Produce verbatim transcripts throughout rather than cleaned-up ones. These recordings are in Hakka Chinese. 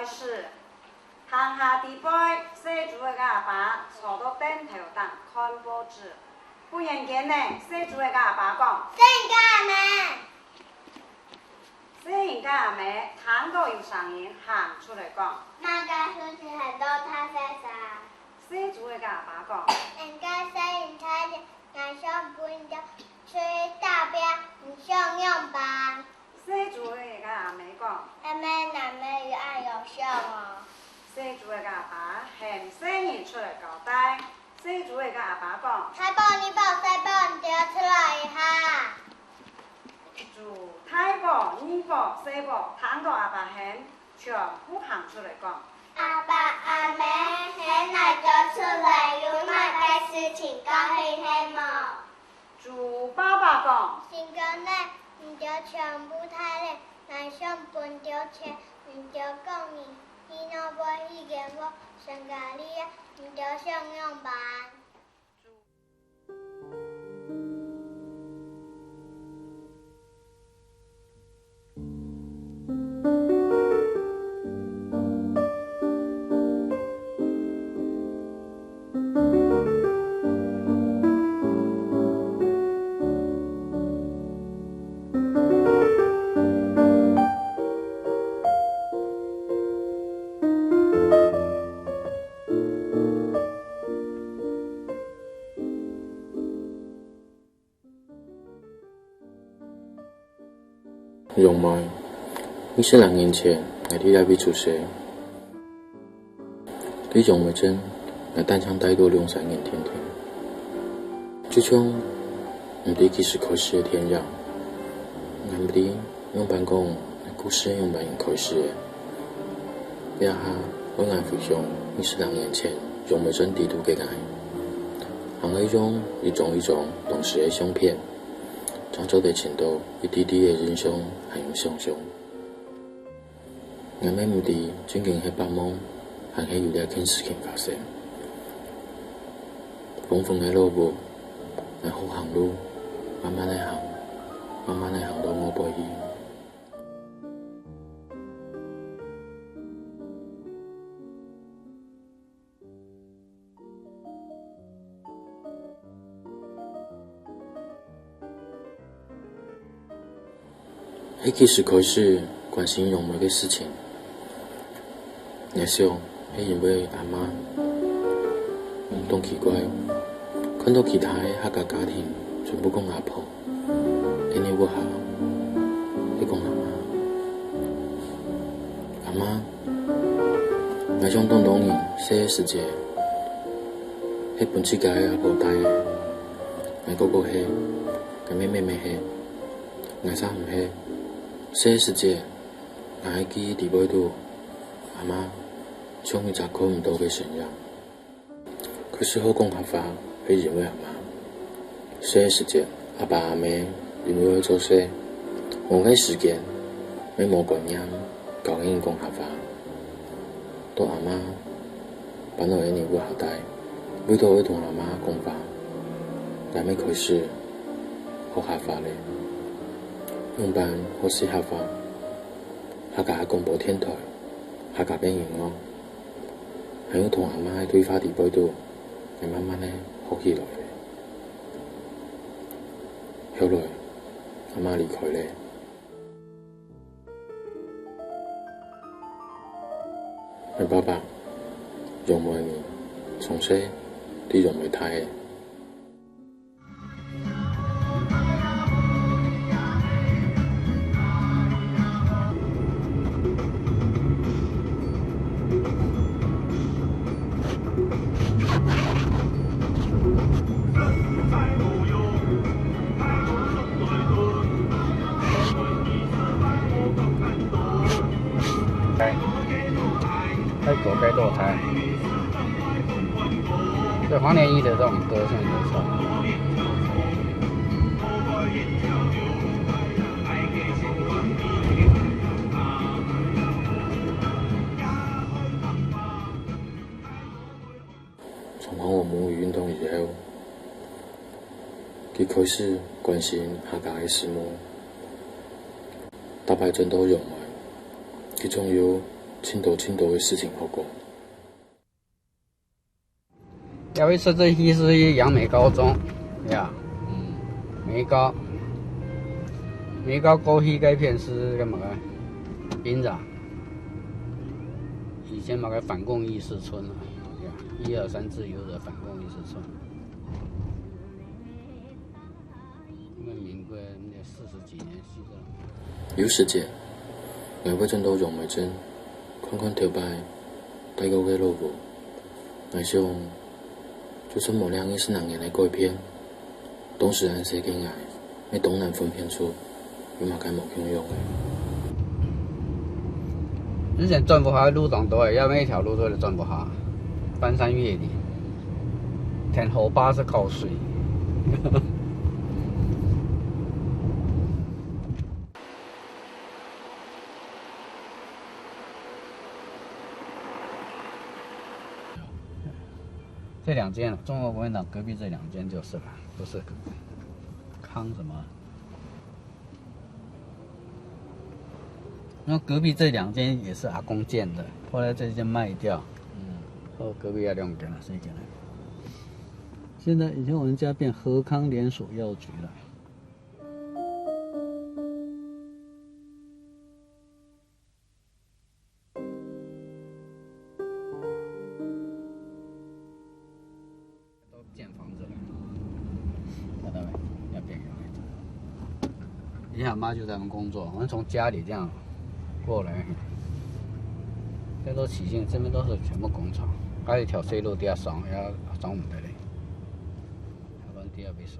係，鄉下底背，細豬仔个阿爸坐到凳頭頂看報紙。忽然間呢，細豬仔个阿爸講：「細人家阿姆！」細人家阿姆聽到有聲音行出來講：「麼个事情喊到大細聲？」細豬仔个阿爸講：「人家細人大了，𠊎想分你兜出去打拚，你想仰般？」細豬仔个阿姆講：「阿姆，𠊎乜有恁樣想哦。」細豬仔个阿爸喊細人出來交代。細豬仔个阿爸講：「大寶、二寶、三寶，你兜出來一下。」豬大寶、二寶、細寶聽到阿爸喊，全部行出來講：「阿爸、阿姆，喊𠊎兜出來有麼个事情較緊係無？」豬爸爸講：「細人仔，你兜全部大了，𠊎想分你兜錢，你兜講你去哪位去間屋成家立業，你兜想仰般？」 楊梅，二十零年前，𠊎在這位出世。在楊梅鎮，𠊎單淨戴到兩三年定定。就像毋知幾時開始个電影，𠊎毋知仰般講，故事仰般開始个。 這下，𠊎愛回想二十零年前楊梅鎮底肚个𠊎，還愛用一張一張當時个相片，正做得尋到一滴滴个印象還有想像。𠊎乜毋知究竟係發夢，還係有這件事情發生。黃昏个老屋，𠊎學行路，慢慢仔行，慢慢仔行到外背去。 係幾時開始關心楊梅个事情？𠊎想，係因為阿嬤。當奇怪，看到其他个客家家庭全部講阿婆， 𠊎兜屋下，係講阿嬤。阿嬤，𠊎想當多人細个時節，係分自家个阿婆帶个。𠊎哥哥係，𠊎妹妹乜係，𠊎儕毋係。細个時節，𠊎个記憶底背肚，阿嬤像一隻看毋到个身影。 開始好講客話，係因為阿嬤。細个時節，阿爸阿姆因為愛做事，無个時間，乜無觀念教𠊎講客話。到阿嬤搬到𠊎兜屋下底，為著愛同阿嬤講話，𠊎乜開始學客話咧。仰般學習客話？客家廣播電台，客家个音樂， 還有同阿嬤个對話底背肚，𠊎慢慢仔學起來咧。後來，阿嬤離開咧。𠊎爸爸，楊梅人，從細在楊梅大个。 泰國該多泰。對，黃連瑀的這種歌是很不錯。從紅河母語運動以後，佢開始關心客家个事務。 逐擺轉到楊梅，佢總有盡多盡多个事情好講。 有一次，這一是楊梅高中，呀，嗯，梅高，梅高過去該片係該麼个兵長，以前麼个反共義士村啊，呀，一二三自由的反共義士村。因為民國那四十幾年，四十 有時節，𠊎會轉到楊梅鎮，看看頭擺戴過个老屋。𠊎想，就算無兩二十零年个改變，當時恁細个𠊎，乜當難分辨出有麼个無共樣个。之前轉屋下个路當多个，也每一條路都係轉屋下，翻山越嶺，天后巴士口水。 這兩間，中國國民黨隔壁這兩間就是了，不是康什麼。那隔壁這兩間也是阿公建的，後來這間賣掉，嗯，後隔壁還兩間了，四間了。現在以前我們家變和康連鎖藥局了。 都建房子了，看到沒？要變樣了。以前阿媽就在那邊工作，我們從家裡這樣過來，這都起興，這邊都是全部工廠，還有一條水路底下上，要上毋得了，台灣第二被上。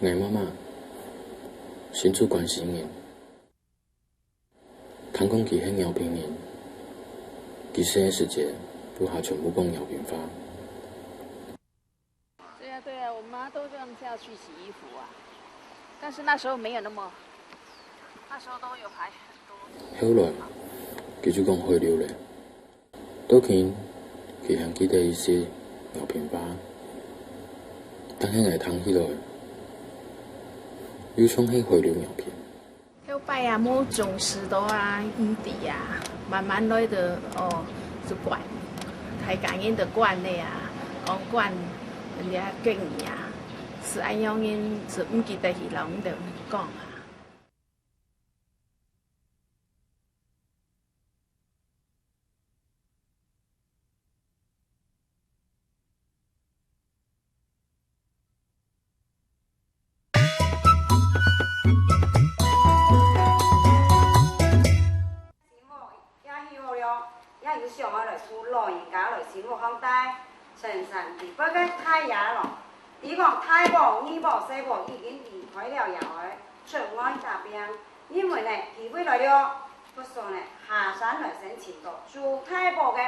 𠊎媽媽，新竹關西人。聽講佢係饒平人，佢細个時節，屋下全部講饒平話。 對呀，對呀，我媽都這樣下去洗衣服啊。但是那時候沒有那麼，那時候都有排很多。後來，佢就講海陸了。到今，佢還記得一息饒平話，但係𠊎聽起來，又像係海陸饒平。 後擺啊，無重視到啊，毋知啊，慢慢來就，哦，就慣，大家人就慣了啊，講慣人家國語啊，係恁樣人就毋記得去摎人講啊。 新屋也起好了，也有想愛來渡老人家來新屋項戴。陳山裡背个大野狼，佢講大屋、二屋、細屋已經離開了野外，出外打拚，因為呢，機會來了，故所呢，下山來申請到朱大伯个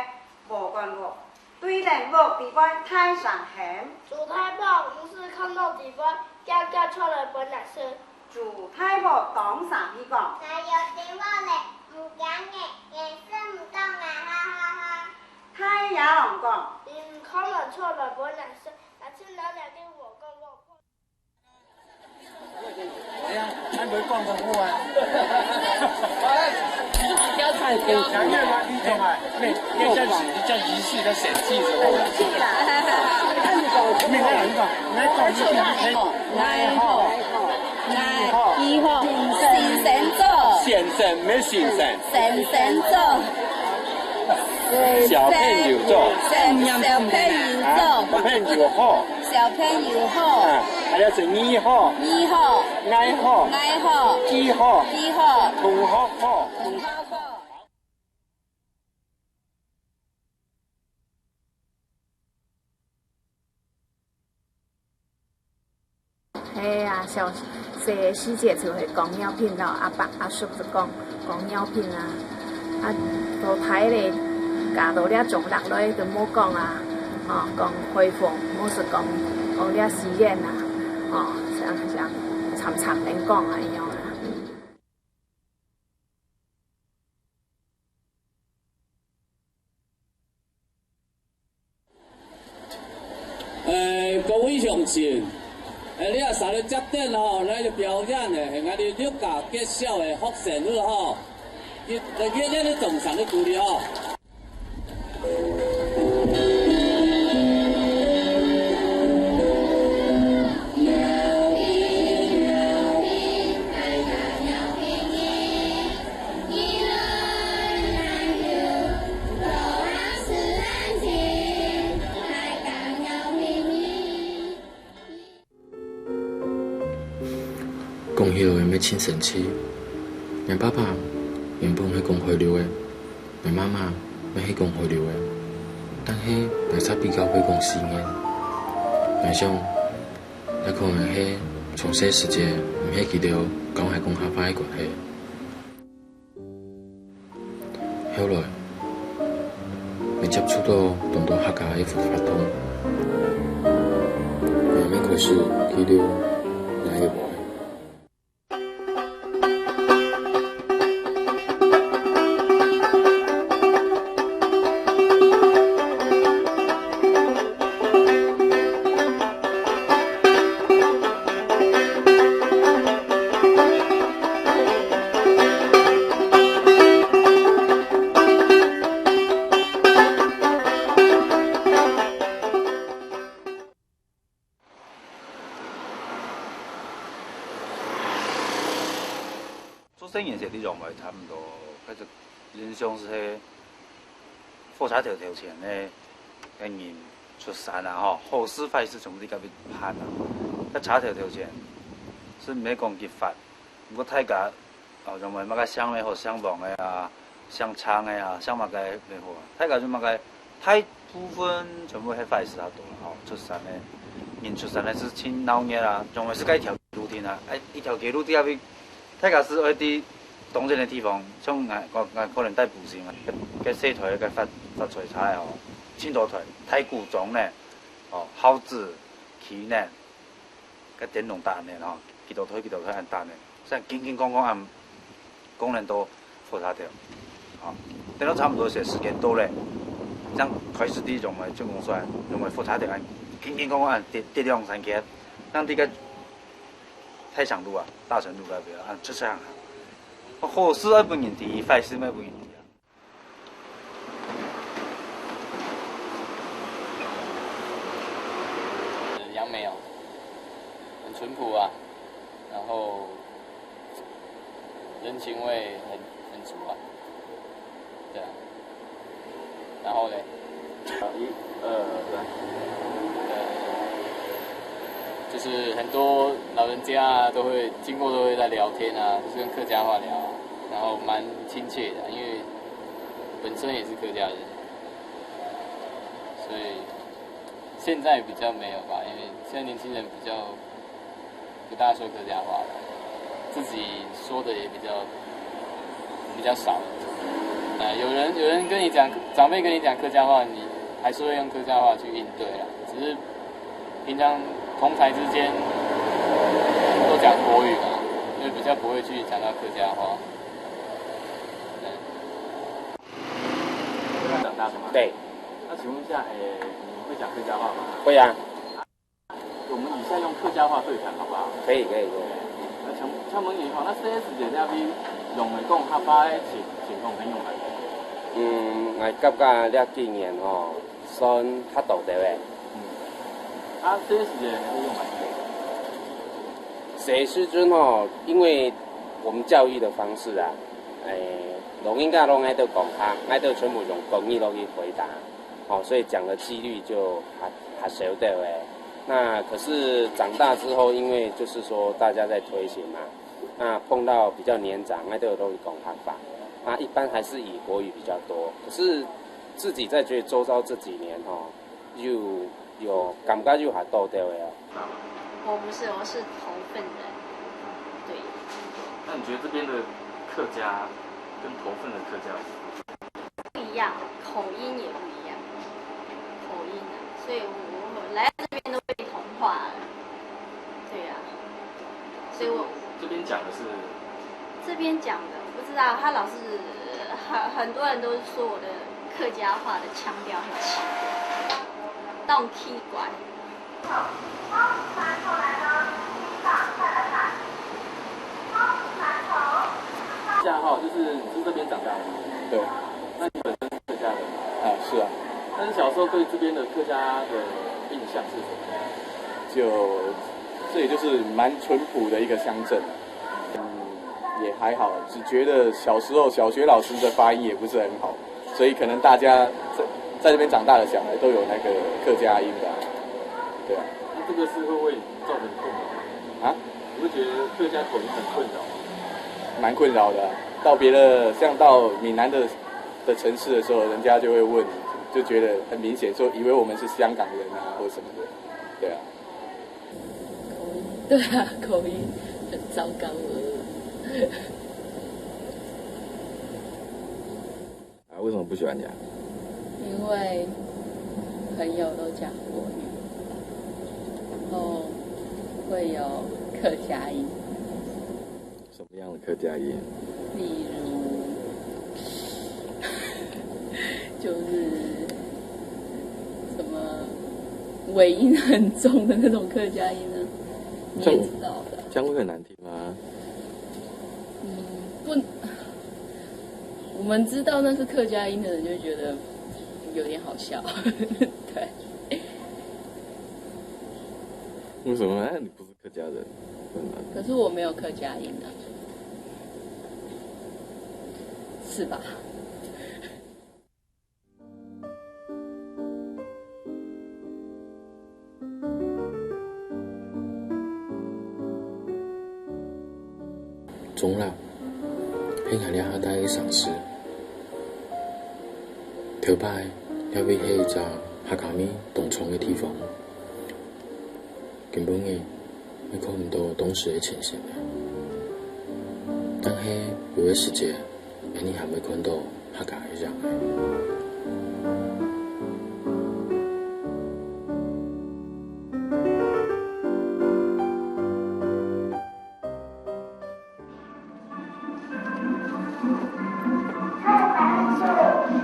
禾稈屋。 對等屋裡背大聲喊：「朱大伯，毋使看到裡背，遽遽出來分𠊎食。」朱大伯當生氣講：「𠊎有底話咧，毋驚个，硬食毋講啊，哈哈哈。」大野狼講：「你毋看𠊎出來分𠊎食，𠊎就拿你个禾稈屋。」 哎呀，恁會講个話啊！哎，你讲啊，你讲啊，那那叫是叫仪式，叫神器是吧？神器啦，还好。你看，你讲，你讲，你讲，你讲，你讲，你讲，二号，二号，神神座，先生没先生，神神座，小朋友座，小小朋友座，小朋友好，小朋友好，啊，还有是二号，二号，二号，二号，二号，二号，同学好。同学好。 係啊，小，細个時節就係講尿片咯，阿伯阿叔就講，講尿片啊，啊，到大咧，嫁到這種落來就無講啊，吼，講開封，無就講，講這西安啊，吼，像，像，慘慘恁講啊，恁樣啊。 呃，各位鄉親，呃，這下來接等吼，來个表演呢，係𠊎兜六甲國小个學生仔吼，你，來，熱烈个掌聲个鼓勵吼。 講起來乜盡生趣。𠊎爸爸原本係講海陸个，𠊎媽媽乜係講海陸个，但係𠊎煞比較會講四縣。𠊎想，這可能係從細時節毋係佢兜講還講客話个關係。 後來，𠊎接觸到當多客家个活動，𠊎乜開始記錄𠊎个話。 做生意个地方嘛，差毋多，該就印象係火車頭頭前个，个人出山啊，吼，好事壞事全部在該位辦啊。該車頭頭前係毋係講幾發，毋過大家，哦，認為麼个姓咩好，姓王个啊，姓張个啊，姓麼个咩好啊，大家就麼个，大部分全部係壞事較多啦，吼，出山个，人出山个係盡鬧熱啊，認為係該一條路程啊，哎，一條街路在該位 大家係愛在當遠个地方，像𠊎，𠊎，𠊎可能大埔城啊，該，該細台个發，發財車个吼，盡多台，大古裝呢，哦，孝子、旗呢，該燈籠打呢吼，幾多台幾多台恁打呢，像緊緊講講恁，講等到火車頭，哦，等到差毋多時，時間到咧，正開始在用个進攻出來，用个火車頭恁，緊緊講講恁跌，跌兩三圈，正在該 大成路啊，大成路該位啊，啊，出去行行。好事愛分人知，壞事莫分人知啊。杨梅哦，很淳朴啊，然后人情味很，很足啊。 对啊。然后嘞？一、二、三。对。就是很多老人家都会经过都会在聊天啊，就是用客家话聊啊，然后蛮亲切的，因为本身也是客家人，所以现在比较没有吧，因为现在年轻人比较 不大说客家话了，自己说的也比较，比较少。啊，有人，有人跟你讲，长辈跟你讲客家话，你还是会用客家话去应对啦。只是平常同台之间都讲国语嘛，就比较不会去讲到客家话。对。长大的嘛。对。那请问一下，诶，你会讲客家话吗？会啊。 我们以下用客家话对谈，好不好？可以，可以，可以。那请，请问你吼，那細个時節，你用來講客話个情，情況係仰般？嗯，𠊎感覺這幾年吼，算較多兜个。嗯。啊，這个時節會用來做？這時陣吼，因為我們教育的方式啊，誒，老人家攏愛得講客，愛得全部用國語落去回答，哦，所以講的機率就較，較少兜个。那可是長大之後，因為就是說大家在推行嘛，那碰到比較年長，那都有都講客話。那一般還是以國語比較多。可是自己在覺得周遭這幾年吼，又有感覺又還多兜个哦。我不是，我是头份人。对。那你觉得这边的客家跟头份的客家有什么不一样？不一样，口音也不一样，口音啊，所以我我来到这边都被同化了。对啊，所以我这边讲的是这边讲的，我不知道，他老是很很多人都是说我的客家话的腔调很奇怪，当奇怪。下哈，就是你是这边长大的吗？对，那你本身是客家人吗？啊，是啊，那你小时候对这边的客家的印象是什么？就这里就是蛮淳朴的一个乡镇，嗯，也还好，只觉得小时候小学老师的发音也不是很好，所以可能大家在在这边长大的小孩都有那个客家音的啊，对啊。那这个是会为你造成困扰吗？啊？你会觉得客家口音很困扰吗？蛮困扰的啊。到别的像到闽南的的城市的时候，人家就会问，就觉得很明显，说以为我们是香港人啊或什么的，对啊。对啊，口音很糟糕了。啊，为什么不喜欢讲？因为朋友都讲国语，然后会有客家音，什么样的客家音？例如就是什么尾音很重的那种客家音呢，你也知道的。这样会很难听吗？嗯，不，我们知道那是客家音的人就觉得有点好笑，对。为什么？哎，你不是客家人，很难。可是我没有客家音啊，是吧？中啦，係𠊎這下戴个城市。頭擺，這位係一隻客家味當重个地方。今晡日，𠊎看毋到當時个情形了。但係有个時節， 你還會看到客家个樣仔。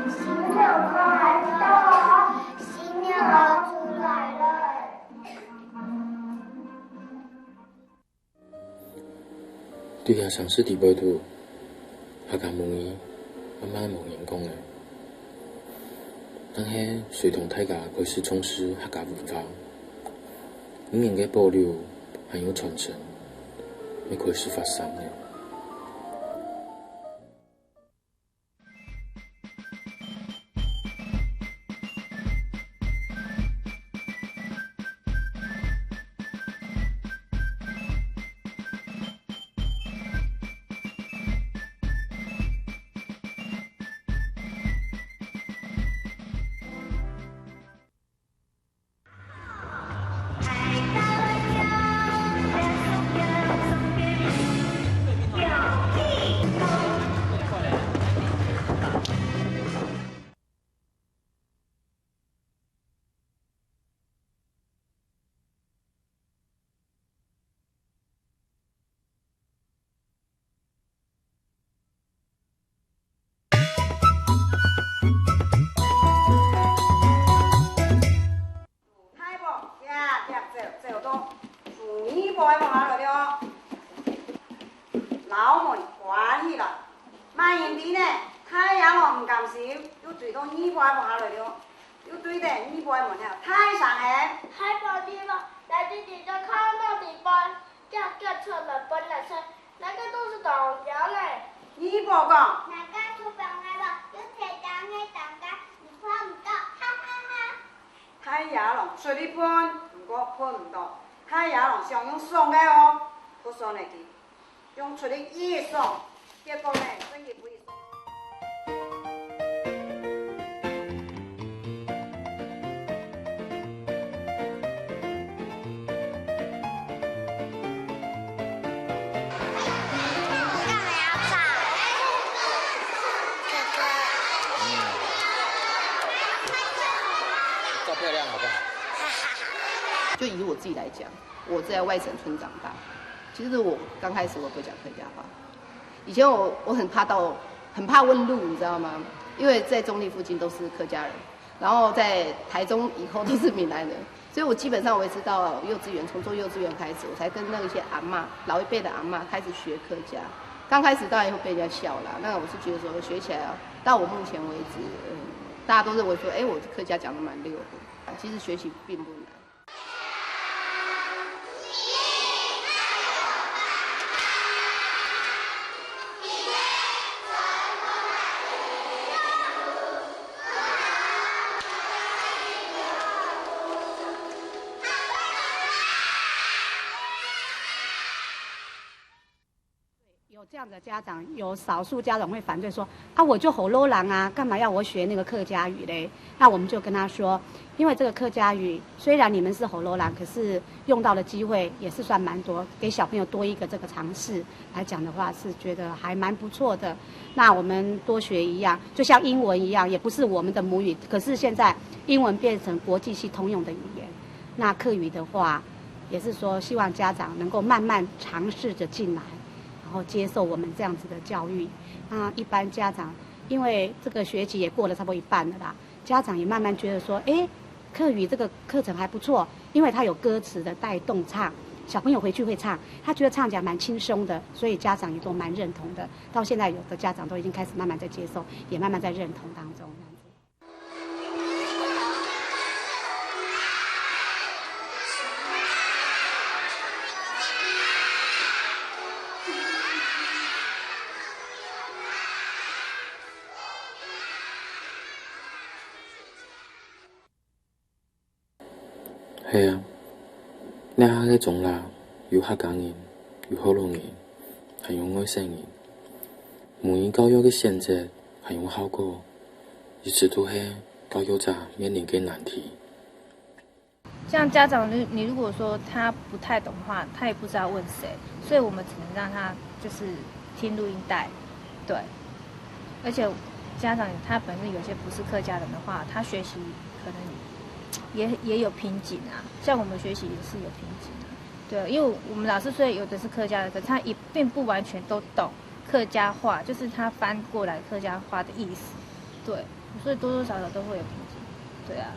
新年快到，新年要出來了。 對這城市底背肚，客家母語慢慢無人講了。但係隨同大家開始重視客家文化，語言个保留還有傳承，也開始發生了。 你毋甘心，又追到二伯个屋下來了，又對等二伯个門口大聲喊：「害怕你了，來，弟弟就靠到底背，遽遽出門分你食，哪個肚屎當枵呢？」二伯講：「哪個出房个了，又在家內當家，你看毋到，哈哈哈！」大野狼出力歕，毋過歕毋到。大野狼想用爽个哦，不爽个佢，用出力一爽，結果呢，正經分佢爽。照漂亮好不好？就以我自己来讲，我在外省村长大，其实我刚开始我不会讲客家话，以前我我很怕到很怕问路，你知道吗？因为在中立附近都是客家人，然后在台中以后都是闽南人，所以我基本上我一直到幼稚园，从做幼稚园开始，我才跟那些阿嬷，老一辈的阿嬷开始学客家。刚开始当然会被人家笑啦，那我是觉得说学起来啊，到我目前为止，嗯，大家都认为说，哎，我客家讲的蛮溜的，其实学习并不难。有这样的家长，有少数家长会反对说：“啊，我就河洛人啊，干嘛要我学那个客家语嘞？”那我们就跟他说，因为这个客家语虽然你们是河洛人，可是用到的机会也是算蛮多，给小朋友多一个这个尝试来讲的话，是觉得还蛮不错的。那我们多学一样，就像英文一样，也不是我们的母语，可是现在英文变成国际性通用的语言。那客语的话，也是说希望家长能够慢慢尝试着进来。然后接受我们这样子的教育。那一般家长，因为这个学期也过了差不多一半了啦，家长也慢慢觉得说，诶，客语这个课程还不错，因为它有歌词的带动唱，小朋友回去会唱，他觉得唱起来蛮轻松的，所以家长也都蛮认同的。到现在，有的家长都已经开始慢慢在接受，也慢慢在认同当中。系啊，這下个中辣有客家人，有河洛人，還有外省人。母語教育个選擇還有效果，一直都係教育者面臨个難題。像家長，你你如果說他不太懂的話，他也不知道問誰，所以我们只能让他就是听录音带，对。而且家长他本身有些不是客家人的话，他学习可能也也有瓶颈啊。像我们学习也是有瓶颈啊，对，因为我们老师虽然有的是客家人，可是他也并不完全都懂客家话，就是他翻过来客家话的意思，对，所以多多少少都会有瓶颈，对啊。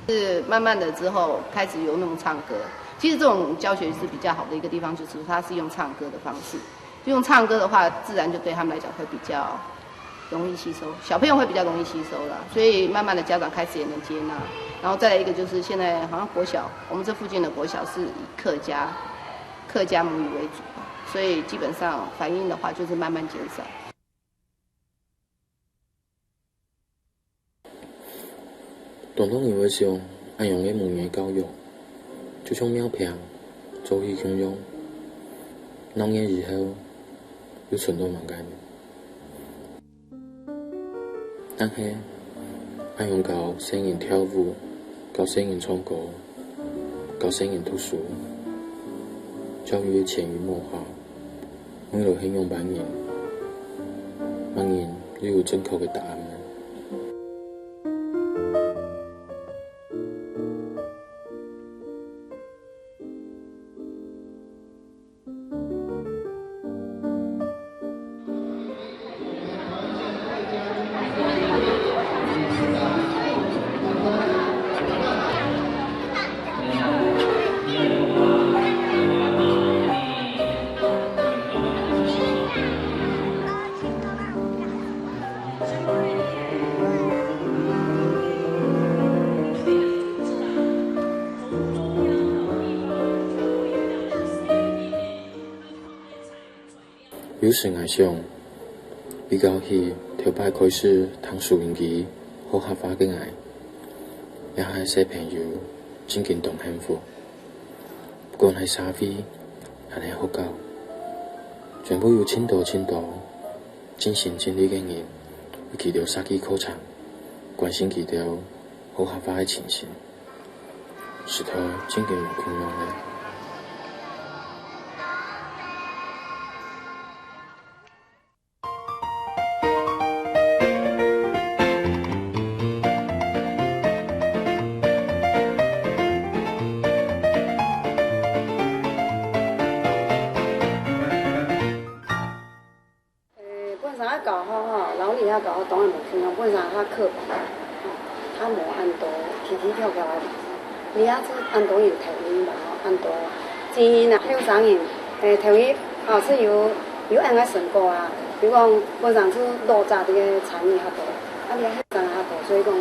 是慢慢的之后开始有那种唱歌，其实这种教学是比较好的一个地方，就是它是用唱歌的方式，就用唱歌的话，自然就对他们来讲会比较容易吸收，小朋友会比较容易吸收了，所以慢慢的家长开始也能接纳。然后再来一个就是现在好像国小，我们这附近的国小是以客家客家母语为主吧，所以基本上反应的话就是慢慢减少。當多人會想，恁樣个母語教育，就像廟埤、做戲共樣，鬧熱以後，又存到麼个呢？但係，恁樣教細人跳舞，教細人唱歌，教細人讀書，教育个潛移默化， 你兜係仰般人？麼人又有正確个答案呢？有時𠊎想，比較起頭擺開始聽收音機學客話个𠊎，這下个小朋友正經當幸福。不管係社會，還係學校，全部有盡多盡多盡心盡力个人，為佢兜設計課程，關心佢兜學客話个情形。 實在真个無共樣呢。呃，本身个教學吼，摎這下教學當然無共樣，本身較刻板，吼，較無恁多奇奇巧巧个地方。這下就恁多人頭一嘛，吼，恁多精英啊，後生人，呃，頭一，吼，係有，有恁个成果啊。比如講，本身就老早个个產業較多，啊，這下後生較多，所以講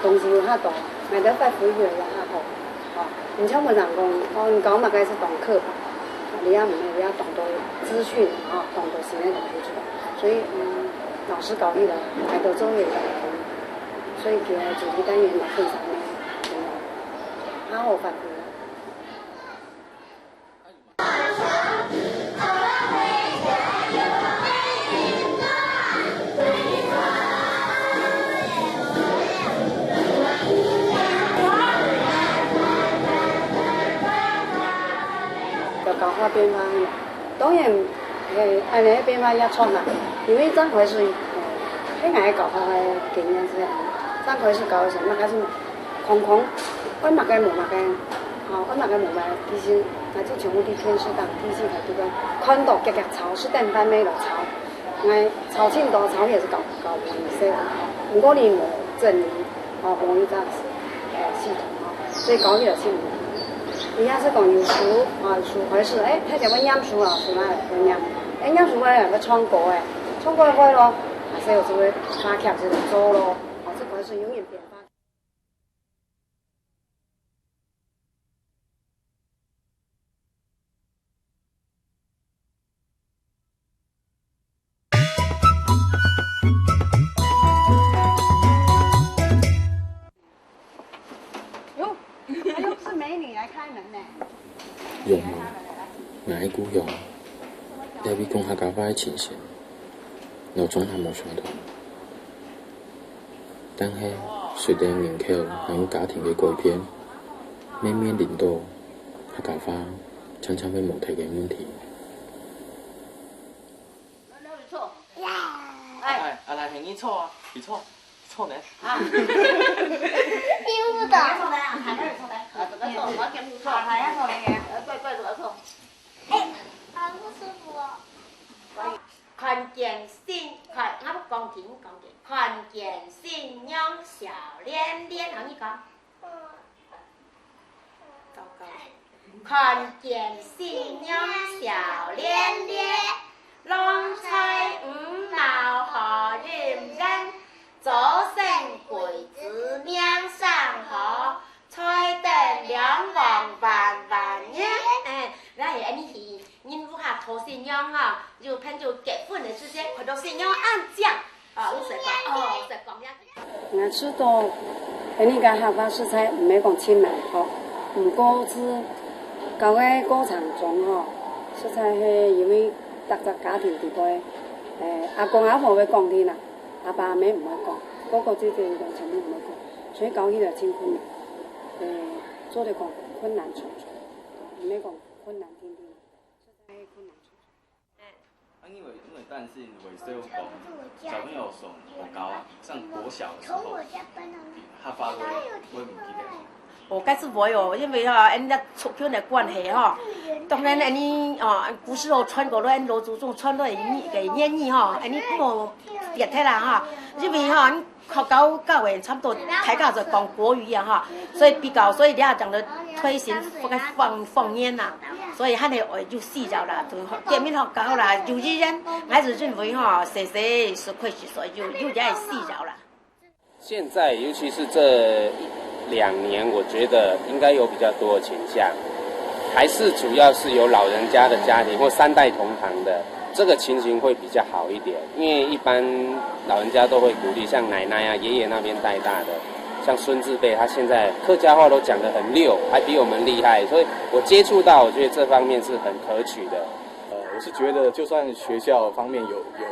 東西有較多，買得發揮个也較好。 吼，毋像本人講，哦，你教麼个係當刻板，你也毋係，你也當多資訊，吼，當多新个東西出來。所以，嗯，老師教起來，還都做得，所以其實主題單元嘛，非常的，嗯，好好發揮。 个教學變化，當然，嘿，恁呢變化也出來，因為正開始，嘿，係𠊎个教學个經驗係恁呢，正開始教个時候，那開始 空空，愛麼个無麼个，吼，愛麼个無麼个，其實𠊎就全部去電視頂、電視台肚个，看到遽遽抄，係等番麥來抄。𠊎抄盡多，抄也係教，教無意思，毋過你無整理，吼，無一隻，呃，系統，吼，所以教起來係無。你若係講有書，啊，有書開始，欸，大家會唸書啊，書來會唸，欸，唸書會會唱歌欸，唱歌會咯，啊，所以有時會話劇就做咯，啊，就開始有點變化。 喲，哎喲，是美女來開門呢。用無？哪一股用？也會講客家話个情形，腦中還無想到。但係，隨等人口還有家庭个改變，面面臨到客家話常常會無忒个問題。 哎，阿來，喊你坐啊，你坐，你坐呢？啊。聽不懂。坐呢，喊你坐呢。啊，這個坐，我叫你坐。啊，來啊，坐來啊。呃，對，對，這個坐。哎，好不舒服哦。看見新，看，我講緊，講緊，看見新娘笑連連，好，你講。 糟糕。看見新娘笑連連，郎才女貌好人緣，早生貴子命生好，才等兩房萬萬年。哎，那也恁呢去，人屋下討新娘啊，有朋友結婚个時節，看到新娘恁靚，啊，有時講，哦，有時講呀。 𠊎知道，恁呢个客話實在毋係講盡難學，毋過係教个過程中吼，實在係因為逐隻家庭裡背，誒，阿公阿婆會講定啦，阿爸阿姆毋會講，哥哥姊姊佢兜全部毋會講，所以教起來盡困難。誒，做得講困難重重，毋係講困難定定，實在困難重重。 啊，因為，因為當然係為小講，小朋友上學校啊，上國小的時候，客話會，會毋記得。哦，該係會哦，因為吼，恁樣族群的關係吼，當然恁樣哦，古時候傳過來，老祖宗傳落來个言語吼，恁樣無變忒啦吼，因為吼， 學校教的差不多大家就講國語啊哈，所以比較，所以你也講得推行方，方言啦，所以還係有需要啦，就見面學校啦，幼稚園，還是認為哈，細細是開始所以有，有這个需要啦。現在，尤其是這一兩年，我覺得應該有比較多的傾向，還是主要是有老人家的家庭或三代同堂的，这个情形会比较好一点，因为一般老人家都会鼓励，像奶奶啊、爷爷那边带大的，像孙子辈，他现在客家话都讲得很溜，还比我们厉害，所以我接触到，我觉得这方面是很可取的。呃，我是觉得，就算学校方面有有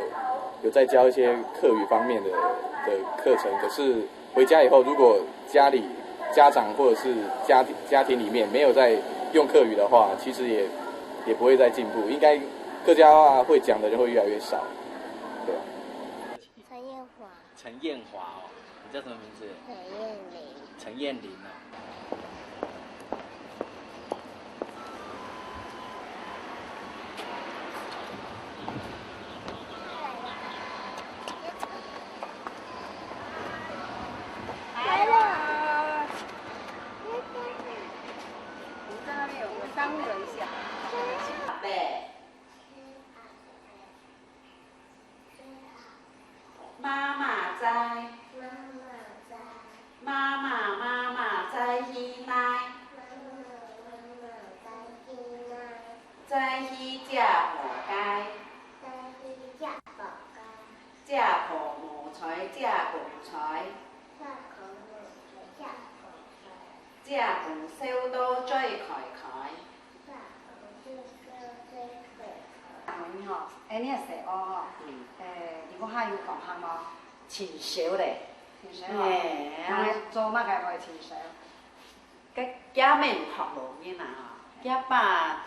有在教一些客语方面的的课程，可是回家以后，如果家里家长或者是家庭家庭里面没有在用客语的话，其实也也不会再进步。应该客家话会讲的人会越来越少，对吧？陈燕华。陈燕华哦，你叫什么名字？陈燕玲。陈燕玲哦。来了。你在那边有没有商量一下？阿伯。妈妈在。妈妈妈妈在去哪？妈妈妈妈在去哪？在去借布街。在去借布街。借布无在，借布在。借布无在，借布在。借布烧到最开开。借布烧到最开开。你好，哎，你个細阿吼，嗯。哎，你屋下有同學無？真少咧。真少吼。嘿，啊。人做麼个會真少？ 該厥姆學老人啊，厥爸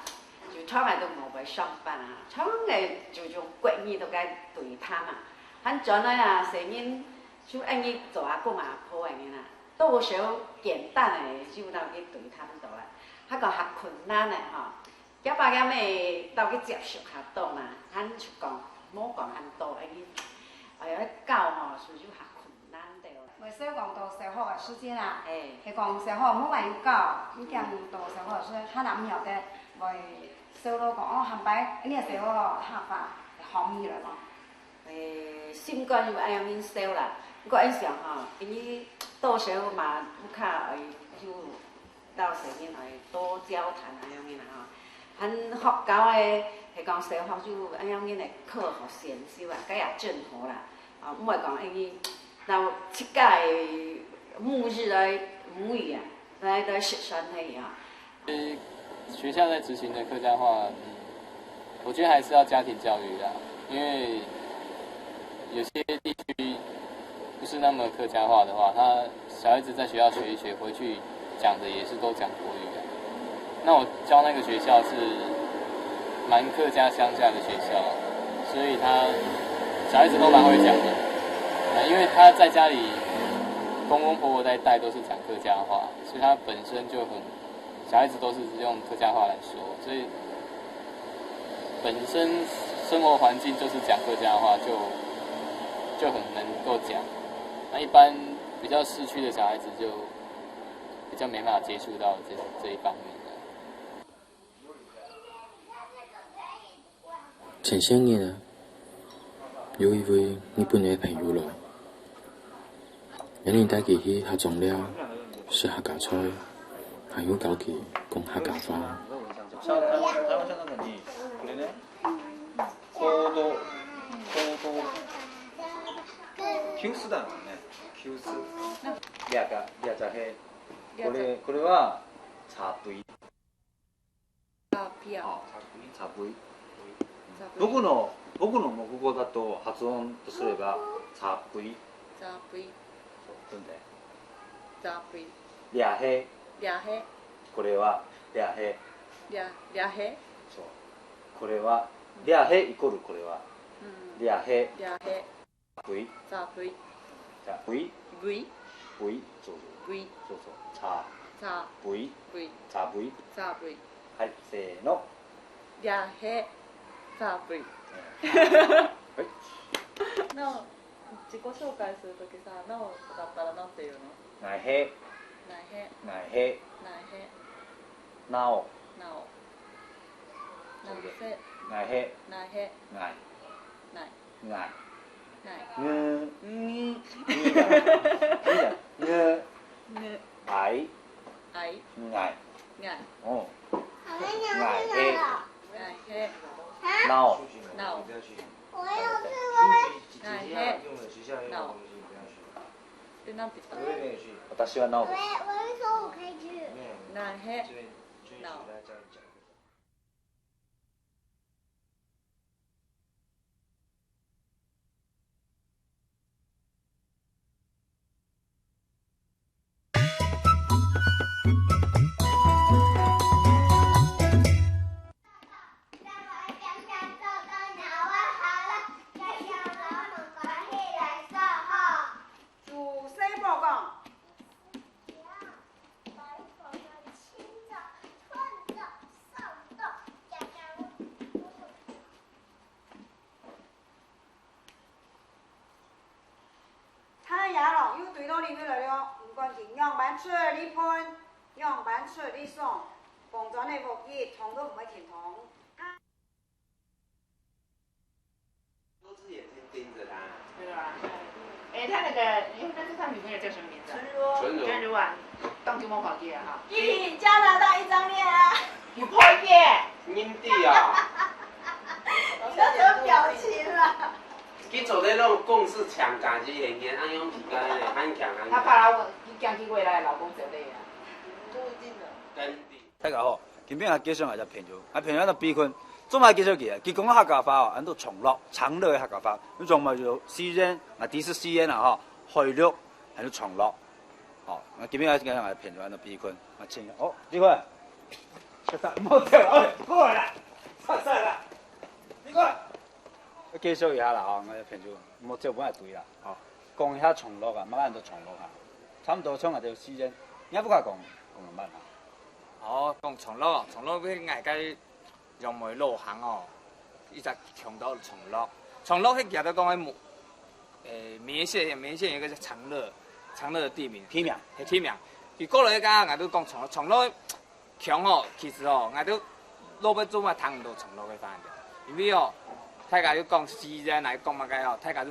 就從來都無會上班啊，從來就用國語都該對談啊，還轉來啊，細人就恁樣做阿公阿婆恁樣啊，多少簡單个就摎佢對談到啦，還講較困難个吼，厥爸厥姆摎佢接觸較多嘛，還就講無講恁多恁樣，哎呀，教吼，所以就較困難。 難得哦。會想講到小學个時間啊，嘿。係講小學無辦法教，已經到小學个時間，還毋曉得會想到講，哦，下擺你个小學客話會好起來無？誒，心肝有恁樣想啦，毋過恁想吼，因為多少嘛，屋下會有 摎細人仔多交談恁樣个啦吼。還學校个，係講小學就恁樣个課吼選修啊，該也真好啦。啊，毋會講因為摎自家个母語來母語啊，來來失傳去啊。學校在執行的客家話，嗯，我覺得還是要家庭教育啦，因為有些地區不是那麼客家話的話，他小孩子在學校學一學，回去講的也是都講國語啊。那我教那個學校是蠻客家鄉下的學校，所以他小孩子都蠻會講的。啊，因為他在家裡，公公婆婆在帶，都是講客家話，所以他本身就很，小孩子都是用客家話來說，所以本身生活環境就是講客家話，就，就很能夠講。那一般比較市區的小孩子就比較沒辦法接觸到這，這一方面的。前些日啊，有一位日本个朋友來，𠊎等帶佢去客庄尞，食客家菜，還有教佢講客家話。 教室だよね。教室。リアカ、リアカ兵。これ、これは茶杯。茶杯啊。好，茶杯。茶杯。僕の、僕の母語だと、発音とすれば、茶杯。茶杯。そう、そうだよ。茶杯。リア兵。リア兵。これは、リア兵。リア、リア兵。そう。これは、リア兵イコールこれは。うん。リア兵。リア兵。 茶杯。茶杯。茶杯。杯。杯。そうそう。杯。そうそう。茶。茶。杯。杯。茶杯。茶杯。はい、せーの。リア兵。茶杯。はい。なお、自己紹介するときさ、なおだったらなんて言うの？ 𠊎係。𠊎係。𠊎係。𠊎係。なお。なお。なお。それで。なおせ。𠊎係。𠊎係。𠊎。𠊎。𠊎。𠊎。𠊎。ng。ng。ngじゃない。ngじゃない。ng。ng。あい。あい。𠊎。𠊎。うん。𠊎係。 𠊎係。なお。なお。我要去，我要去。姐姐用的，学校用的东西不要学。私は直接去跟他讲。聽下咯，又追到這位來了，毋管佢仰般出力歕，仰般出力送，講真个，福氣通都毋會停通。都是眼睛盯着他。对啊。哎，他那个，哎，那是他女朋友叫什么名字啊？纯如。纯如啊，当初我跑去啊哈。咦，加拿大一张脸啊！你跑去？人哋啊。你都什么表情啊？佢做得让公司抢家己人员，恁样皮干呢，很强很强。他怕他，你讲起未来老公之类啊。不一定的。跟你。大家好，今晡日介绍𠊎个朋友，𠊎朋友安到毕坤，做么介绍佢啊？佢讲个客家话哦，安到长乐，长乐个客家话，你从嘛有西人，啊，第一是西人啊哈，海陆，还有长乐。 好，那今天要跟大家朋友安到毕坤，啊，请哦，毕坤，莫走，哎，过来啦，上来啦，毕坤，要介绍一下啦，哈，我个朋友，莫走，不要对啦，好，讲一下长乐啊，慢慢都长乐啊，差不多像啊，就时间，你也不敢讲，讲慢慢啊。哦，讲长乐，长乐，我个 杨梅老巷哦，一直穷到长乐。长乐迄个都讲个木，诶，梅县，梅县有一个叫长乐，长乐的地名。地名。系地名。佢过来个，俺都讲长乐，长乐穷哦，其实哦，俺都老辈做嘛听唔到长乐个话的，因为哦，大家又讲西人来讲嘛个哦，大家都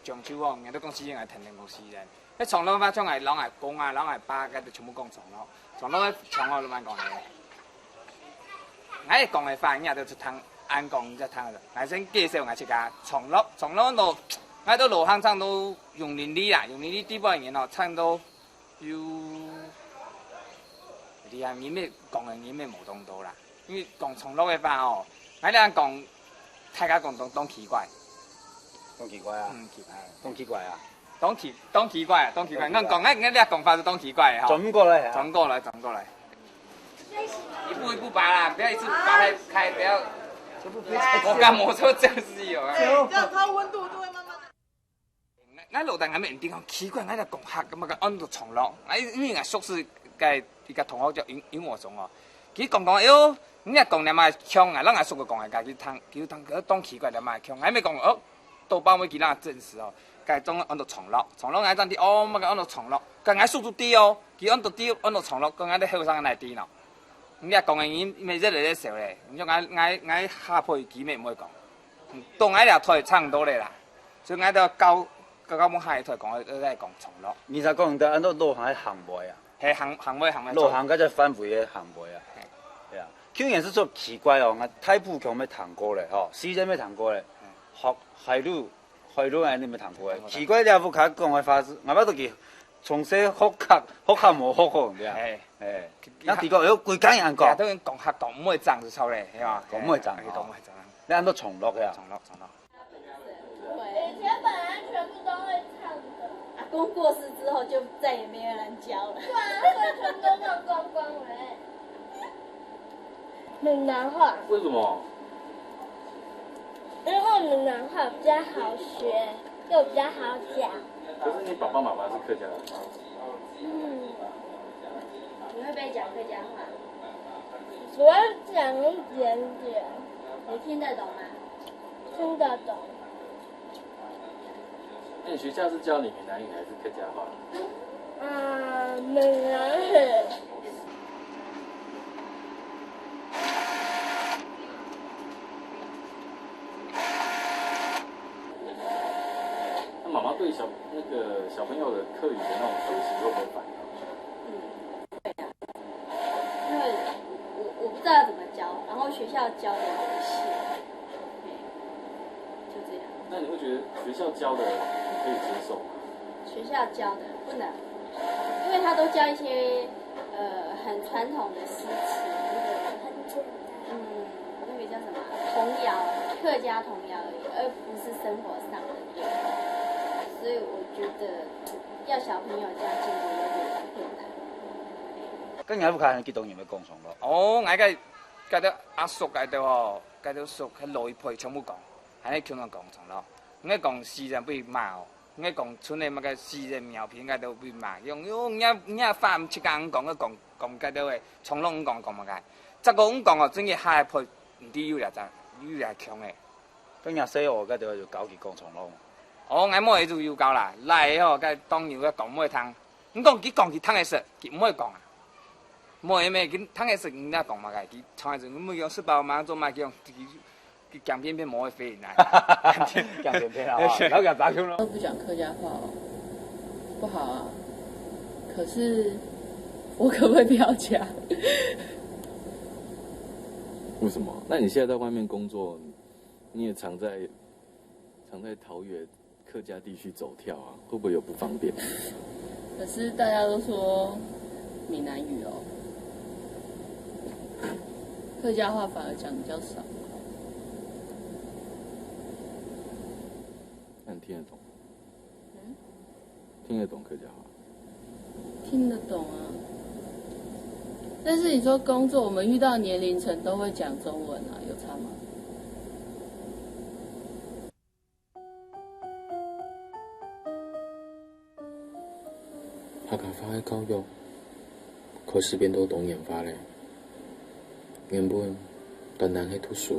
讲究哦，俺都讲西人来听听讲西人。 迄长乐话像𠊎老外公啊，老外爸个都全部讲长乐，长乐个长乐都蛮讲个。𠊎讲个话，你也都是听，俺讲你才听得。𠊎先介绍𠊎自家，长乐，长乐都，𠊎都老行唱到永林里啊，永林里地方人哦，唱到有，你看你们讲个你们无当多啦。 因为讲长乐个话哦，𠊎这样讲，大家讲当当奇怪。当奇怪啊？嗯，奇怪。当奇怪啊？当奇当奇怪，当奇怪。我讲，哎，你这讲法是当奇怪的哈。转过来啊。转过来，转过来。一步一步拔啦，不要一次拔太开，不要。我刚摸错这样子有啊。对，这样它温度就会慢慢的。 𠊎老弟𠊎乜毋知讲奇怪，𠊎在讲客，感觉个安到长乐，𠊎因为𠊎熟识个一个同学叫萤萤火虫哦，佢讲讲，哎哟，你也讲两马腔啊，让𠊎熟个讲个，佢听，佢听，佢当奇怪两马腔，𠊎咪讲哦，到包尾佢让证实哦，该种安到长乐，长乐𠊎正知哦，么个安到长乐，个𠊎熟都知哦，佢安到知安到长乐，个𠊎在后生个哪知呢？你也讲个人乜越来越少咧，你讲𠊎𠊎𠊎下辈佢乜毋会讲，到𠊎这代差唔多咧啦。 所以𠊎都教教教我下一代讲，要再讲长乐。你才讲得安到老巷个巷尾啊？系巷巷尾巷尾。老巷个在范围个巷尾啊。系。对啊，去年是说奇怪哦，俺大埔腔没听过嘞，吼，西人没听过嘞，海海陆海陆哎，你没听过嘞？奇怪，这副卡讲个话是，俺捌都去从小学客学客无学好，对啊。哎，哎，那的确有几个人讲，都讲客讲唔会讲就错嘞，系吧？讲唔会讲，讲唔会讲。你安到长乐个啊？长乐，长乐。 以前本来全部都会唱的。阿公过世之后，就再也没有人教了。对啊，所以全部都忘光光了欸。闽南话。为什么？因为闽南话比较好学，又比较好讲。可是你爸爸妈妈是客家人吗？嗯。你会不会讲客家话？只会讲一点点。你听得懂吗？听得懂。 那你学校是教你闽南语还是客家话？啊，闽南语。那妈妈对小那个小朋友的客语的那种学习会不会烦恼？嗯，会啊，因为我我不知道怎么教，然后学校教的有限。嘿。校教的你可以接受吗？学校教的不能，因为他都教一些呃很传统的诗词，很简单。嗯，那个叫什么童谣，客家童谣而已，而不是生活上的用。所以我觉得要小朋友这样进步有点困难。該你屋下幾多人會講長樂？哦，𠊎个該兜阿叔該兜哦，該兜叔，該老一輩全部講，還係全部講長樂。你講詩人會罵哦，你講村裡麼个詩人苗平該兜會罵，用用你你發毋出个講个講講該兜个，長樂講講麼个，這個講哦，真个下一輩毋知有這隻有這強个。該你細學該兜有教佢講長樂無？哦，𠊎妹就有教啦，來哦，該當然要講妹聽，你講佢講佢聽个識，佢毋會講啊。妹妹佢聽个識，你那講麼个？佢聽个識，你講食飽嘛，做嘛佢講佢佢講偏偏無會飛來。講偏偏啊，了解八九了。都不讲客家话哦，不好啊。可是我可不可以不要讲？为什么？那你现在在外面工作，你也常在常在桃园客家地区走跳啊，会不会有不方便？可是大家都说闽南语哦，客家话反而讲比较少。那你听得懂？听得懂客家话？听得懂啊。但是你说工作，我们遇到年龄层都会讲中文啊，有差吗？客家話个教育開始變到多元化咧。原本單單係讀書、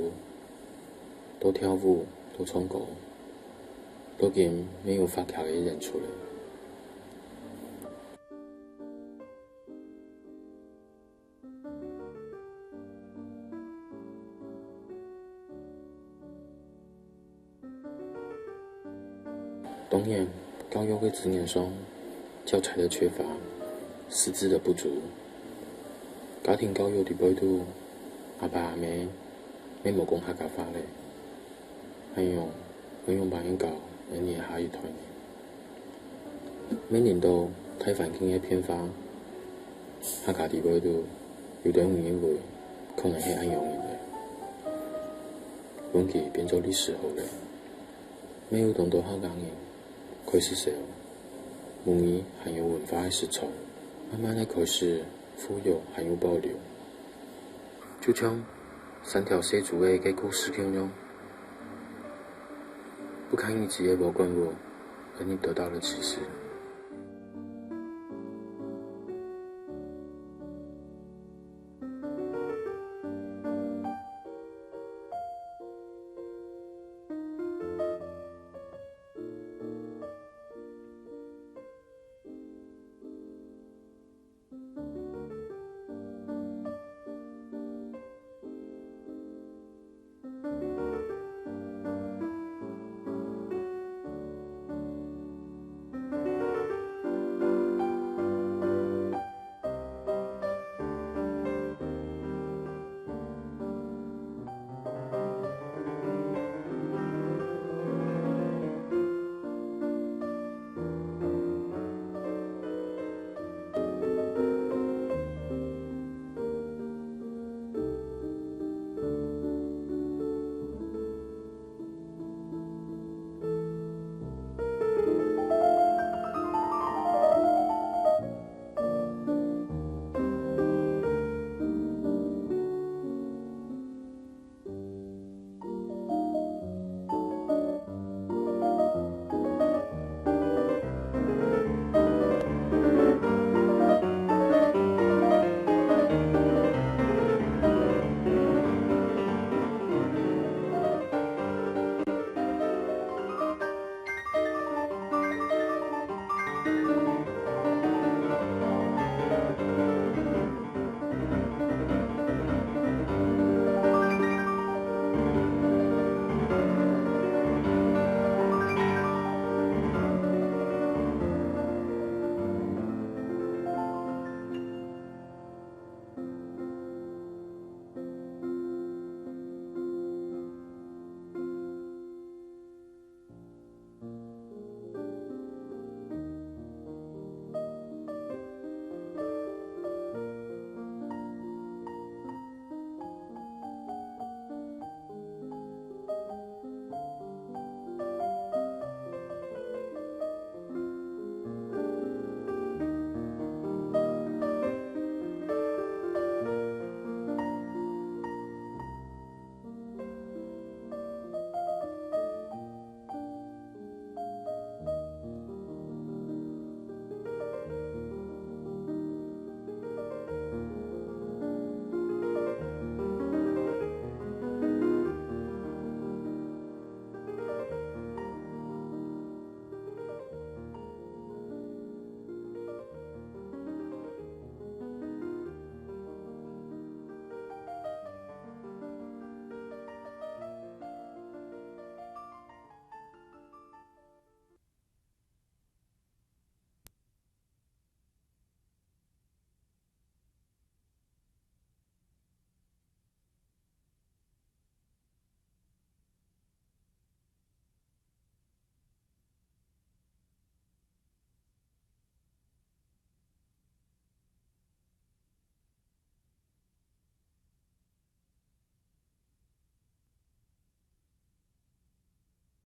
到跳舞、到唱歌，到今乜有發條个演出咧。 當然，教育个資源上，教材个缺乏，師資个不足，家庭教育个背肚，阿爸阿姆乜無講客家話咧，還有，會用白人教，恁樣下一代呢？面臨到大環境个變化，客家地位都有兜人認為可能係恁樣个，問題變做歷史好咧。 乜有當多客家人開始少，母語還有文化个實踐，慢慢个開始富有還有保留。就像三條細豬仔个故事共樣，不堪一擊个無管我，而你得到了啟示。